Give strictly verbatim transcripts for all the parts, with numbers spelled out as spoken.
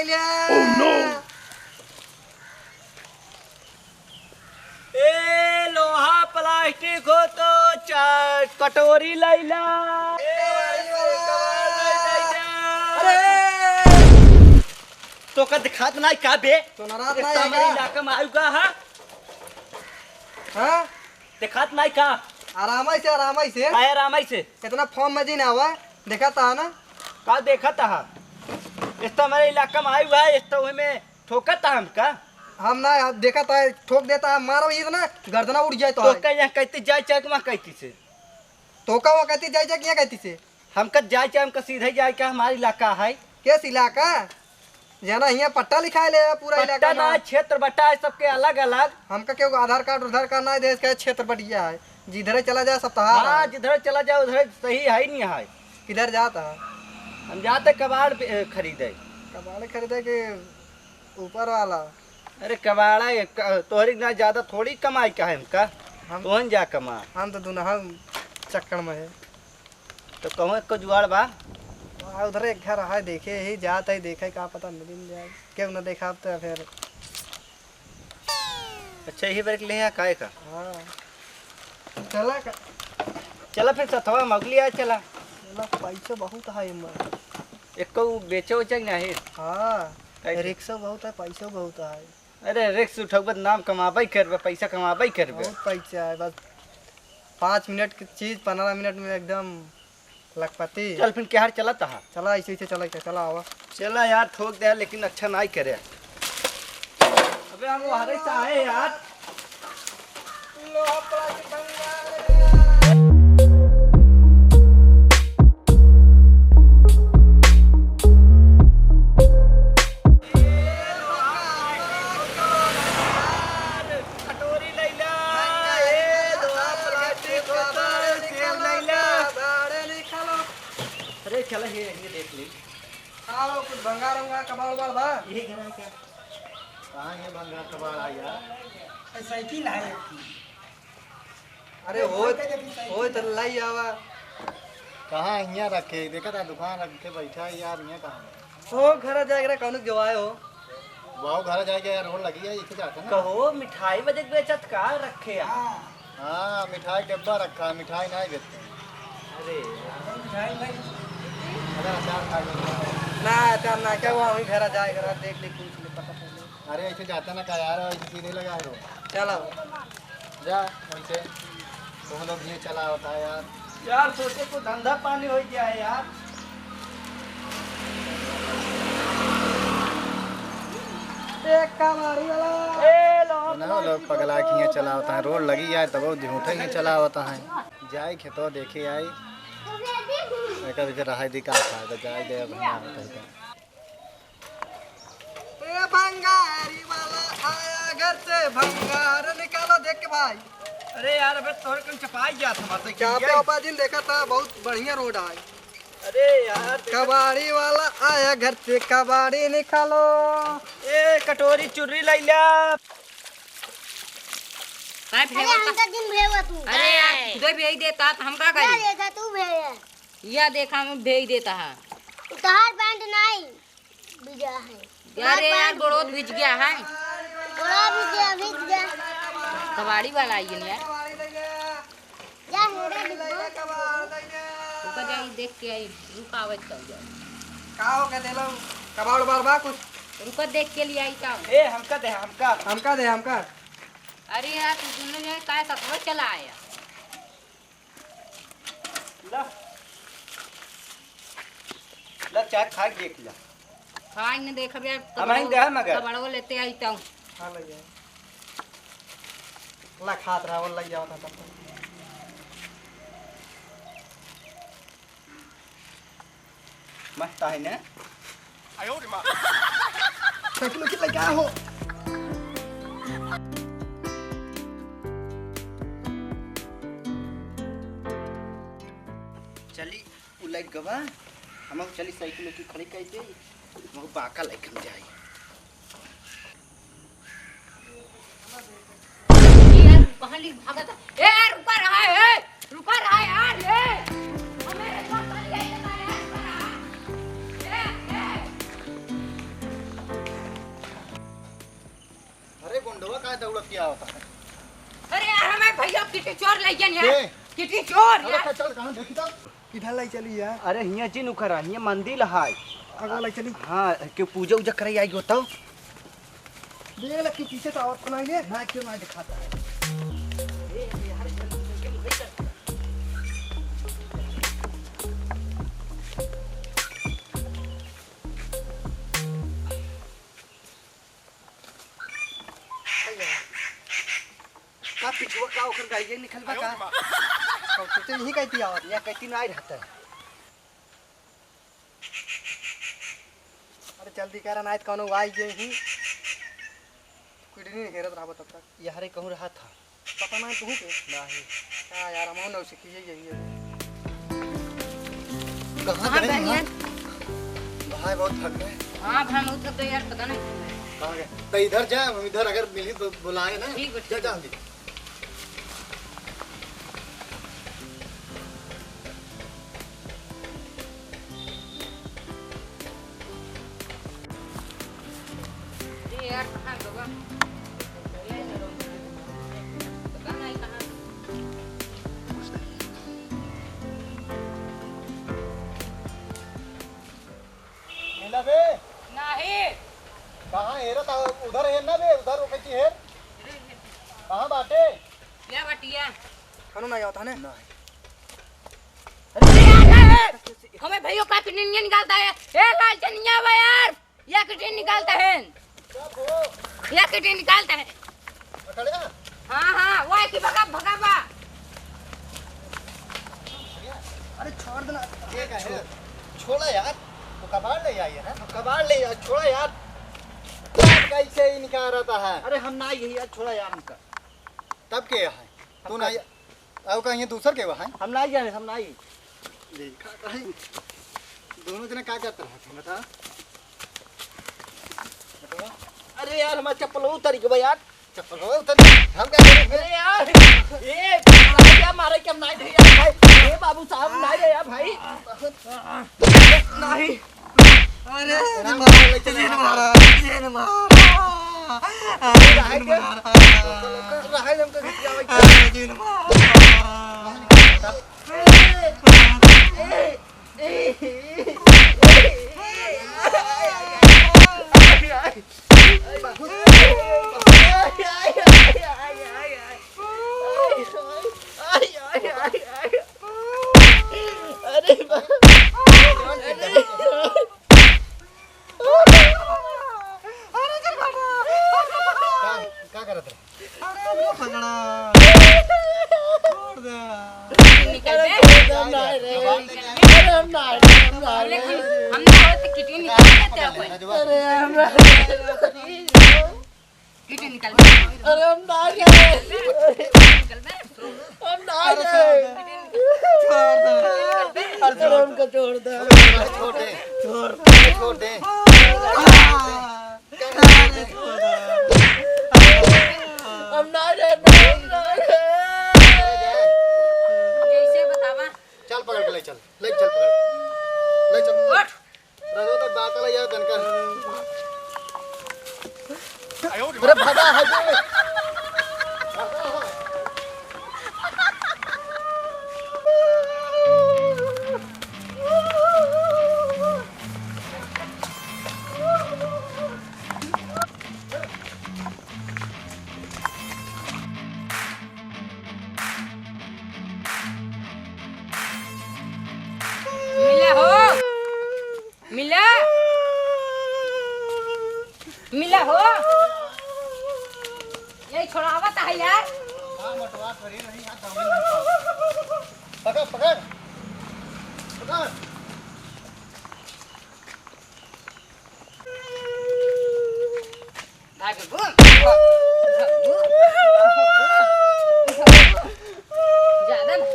ले आ। Oh no! ए लोहा प्लास्टिक हो तो चा-, कटोरी लैला। ए, अरे! तोका दिखात नाई का बे? तो नाराज नाई इतना है हमरे का? इलाका में आयु का है? हाँ? दिखात नाई का? आराम से, आराम से। काय आराम से? इतना फॉर्म में जी ना हुआ, देखा था ना? का देखा था? इस तो हमारे इलाका में आयु है, इस तो हमें ठोका था हमका। हम ना, आप देखा था, ठोक देता है, मारो ये ना, गर्दना उड़ जाए तो तो है। कहीं यहाँ कहती जाए चाहे कि वहाँ कहती से। तो का वहाँ कहती जाए चाहे कि यहाँ कहती से? हमका जाए चाहे हमका सीधे जाए का हमारा इलाका है। केस इलाका? जाना हियाँ पट्टा लिखाए ले पूरा पट्टा इलाका ना, में। क्षेत्र बट्टा है सबके अलग अलग। हमका केहू आधार कार्ड उधार कार्ड ना दे, इसका क्षेत्र बटिया है, जिधरे चला जाए सब तहार हाँ, है। जिधरे चला जाए उधरे सही है ही नहीं है। किधर जाता है? हम जाते कबाड़ बे-, खरीदे। कबाड़ खरीदे के ऊपर वाला। अरे कबाड़ा ये क-, तोहरी ना ज्यादा थोड़ी कमाई का है हमका। हम तोहन जा कमा। हम तो दुनहा चक्कर में है। तो कहूँ एक को जुगाड़ बा? आ, उधर एक घर है, देखे ही जात है, देखे का पता मिल जाए। क्यों ना देखा अब तो फिर। अच्छा, यही बार के ले आ, काहे का? हाँ। चला का? चला फिर सथवा मगली आ, चला। चला, पैसा बहुत है एमे। एक को बेचे उचे के नहीं? हाँ, काहे के? रिक्शा बहुत है, पैसा बहुत है। अरे, रिक्स उठौबे त नाम कमाबे करबे, पैसा कमाबे करबे। बहुत पैसा है, बस पाँच मिनट की चीज, पन्द्रह मिनट में एकदम लखपति। चल, फिर केहर चलत हा? चला, ऐसे, ऐसे चला, क्या चला आवा। चला यार, ठोक दे, लेकिन अच्छा नाई करे। अबे, हम वहरे से आए यार। कटोरी लैला, ए, दो प्लास्टिक बोतल, सेब लैला। अरे, चला, ये, ये देख ले। आओ, कुछ भंगार उंगार कबाड़ उबाड़ बा? ये घर है क्या? कहाँ ये भंगार कबाड़ आ यार? ए, साइकिल है। अरे, होत, होत लाई आवा। कहाँ हियाँ रखे? देखा था दुकान रख के बैठा है यार, हियाँ कहाँ है? ओ, घर जाए के कौनो गवाए हो? बाबू, घर जाए के यार, रोड लगी है, इसे जाते ना। कहो, मिठाई बजे बेचत का रखे है? हाँ, मिठाई डब्बा रखा है, मिठाई नहीं बेचते हैं। अरे यार। मिठाई भाई। अगर अचार खा लेते हैं। ना, अचार ना, क्या हुआ, वहीं घर जाए, घर देख ले, पूछ ले, पता चले। अरे, ऐसे जाता ना का यार, ऐसे सीधे लगा है रोड। चलो। जा, वैसे तुम लोग ये चला होता है यार। यार, सोचे कुछ धंधा पानी हो गया है यार। एक कबाड़ी वाला। ए, लो, ना, लोग पगला के हियाँ चला होता है, रोड लगी है, तब झूठे ही चला होता है। जाए खेतवा देखे आई, एकर के रहाई दी का फायदा, जाए दे अब हियाँ होता है तो। ए भंगारी वाला आया घर से भंगार निकालो देख के भाई। अरे यार, अबे तोहरे कन चपाई जात हमार साइकिल चापे के। आपा जिन देखा था, बहुत बढ़िया रोड आए। अरे यार, देखा कबाड़ी वाला आया घर से कबाड़ी निकालो। ए कटोरी चुर्री लैला। काय अरे भेवा हमका जिन भेवा तू। अरे यार, खुदे भेज देता तो हम का ना करी? लेगा तू भेजा। या देखा, हम भेज देता है। तोहार पैंट नहीं। भीजा है। अरे यार, गोड़ोत भीज गया है। गोड़ा भीज गया, भीज गया। कबाड़ी वाला आई है यार। जा, हेरा डिब्बा। रुका जाई, देख के आई, रुका आवत तब जाई। का हो के देलो? कबाड़ उबाड़ बा कुछ? रुका, देख के लिए आई का। ए, हमका दे, हमका। हमका दे, हमका। अरे यार, तू दोनों जने काय सतवा चला आया? ला। ला, चाय खा के देख ला। खा के देख बे, हम आई दे, मगर। कबाड़वा लेते आई तऊ। हाँ, ले जाए। ला, खात रहा, वो लग जाओ था तब तक। मस्त आहे ना? साइकिल उकिल लगा हो। चली, उ लाइट गवा, हम चली साइकिल उकिल खड़ी कर दे, हम बाका लाइक हम जाई। यार, कहाँ ली भागत है? ए, रुका रहा है, ए, रुका रहा है यार, ए। हमें एक बार कर ले, ये बता यार, रुका रहा। ए, ए। किटी चोर लइ गन यार। के? किटी चोर अरे यार। चल, चल, कहाँ देखी तो? किधर लइ चली यार? अरे हियाँ जिन उखरा, हियाँ मंदिर है। आगे लइ चली। हाँ, क्यों पूजा उजा करे आई हो तो? देख ले कि पीछे तो आवत बनाई ले। ना, क्यों ना दिखाता है? का पिछुआ का ओकर गाइए निकल बा का? हम सोचे यही कहती आवत, या कहती ना आई रहता। अरे जल्दी करा, नाहीं त कौनो आई जे ही। किडनी हेरत रहबो तब तक। यारे कहूँ रहा था। पता नाहीं तू के? नाहीं। हाँ यार, हम ना उसे किए यही है। कहाँ कहाँ गए गए हैं? हैं? भाई बहुत थक गए। हाँ भाई, बहुत थक गए यार, पता नहीं। कहाँ गए? तो इधर जा, हम इधर अगर मिली तो बुलाए ना। ठीक है, जा, ठीक है। जा, हम भी। ए यार, कहाँ गवा? पता नहीं कहाँ। मिला बे? नहीं। कहाँ हेरत आ? उधर हेर ना बे, उधर ओके चीज हेर। कहाँ बाटे? या बटिया। खानो ना जाता है ना? नहीं। अरे यार, ए, ए, हमें भैया का किडनी निकालता है। ए, लाल चनिया बा यार, या किडनी निकालता है। या किडनी निकालता है। पकड़ गया? हाँ, हाँ, वो है कि भगा, भगा बा। अरे छोड़ देना। ये क्या है? छोड़ा यार, वो कबाड़ ले आई है ना? कबाड़ ले यार, छोड़ा यार। कैसे ही निकाल रहता है? अरे हम ना यही यार, छोड़ा यार उनका। तब के है? तू ना, अब कहीं दूसर के वहाँ? हम ना जाने, हम ना। देखा कहीं दोनों जने का करत रहा थे, बता। अरे यार, हमार चप्पल उतर गया यार। चप्पल उतर गया? हम क्या करें? अरे यार, ए, क्या मारे, क्या नहीं रे यार भाई? ए बाबू साहब, नहीं रे यार भाई। नहीं। अरे, जिन मारा, जिन मारा, जिन मारा। अरे, जिन मारा। रहा है, हमको घिसियावे के। अरे, जिन मारा। अरे बा-, अरे, का, का करत रहे? अरे, हमको पकड़ा। छोड़ दे। निकल बे। अरे, हम ना, हम ना, हम ना। अरे, हम, हम ना होते किटी निकाल देते हैं कोई। अरे, हम ना। किटी निकल बे। अरे, हम ना जाए। निकल बे। हम ना जाए। छोड़ दे। अरे, हमको छोड़ दे। छोड़ दे। छोड़ दे। छोड़ दे। हम ना जाए, हम ना जाए। कैसे बतावा? चल, पकड़ के ले चल, ले चल, पकड़, ले चल। उठ। रजो तक दांत ले यार, दनकर। अरे, भगा है तू। मिला हो, मिला, मिला हो। ये छोड़ावत है यार। पकड़, पकड़, पकड़। भागबो, भागबो, भागबो, भागबो। ज्यादा भाग।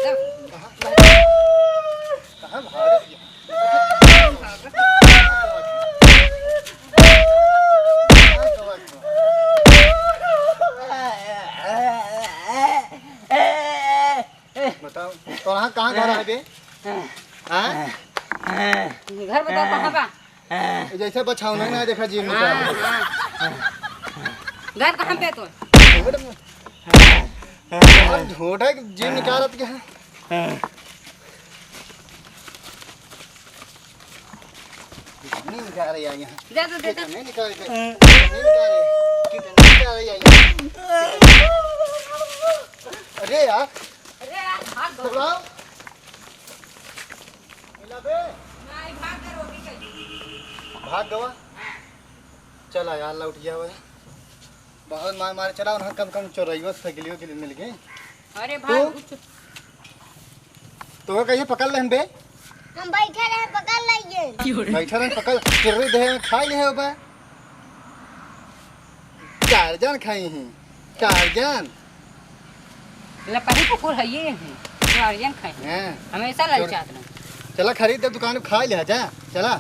ज्यादा भाग। कहाँ भाग? बताओ, तोरा कहाँ घर है बे? हाँ? घर बताओ, कहाँ बा? जैसे बछौना ना देखा जी में हाँ, का। हाँ। घर कहाँ पे तो? और झूठा के जीव निकालत के है। कितनी निकाल रही है यहाँ? दे दो, दे दो। कितने निकाल रही है? कितने निकाल रही है? कितने निकाल रही है यहाँ? अरे यार। अरे यार, भाग दो। पकड़ाओ। मिला बे। नहीं, भाग दे, रोटी चाहिए। भाग गवा। चला यार, लौट गया वो। बहुत मार मार चला, उन्हें कम कम चोरइयो से साइकिलियो के लिए मिल गए। अरे भाई, तू? कुछ तो कहिए पकड़ लेन बे। हम बैठे रहे, पकड़ लइए। बैठे रहे, पकड़, चोरी दे, खाई ले हो बे। टारजन खाई ही, टारजन। लपही कुकुर है ये, टारजन खाई। हैं। हमेशा चोर। ललचात रहे। चला खरीद दे दुकान में, खाई ले जा, चला।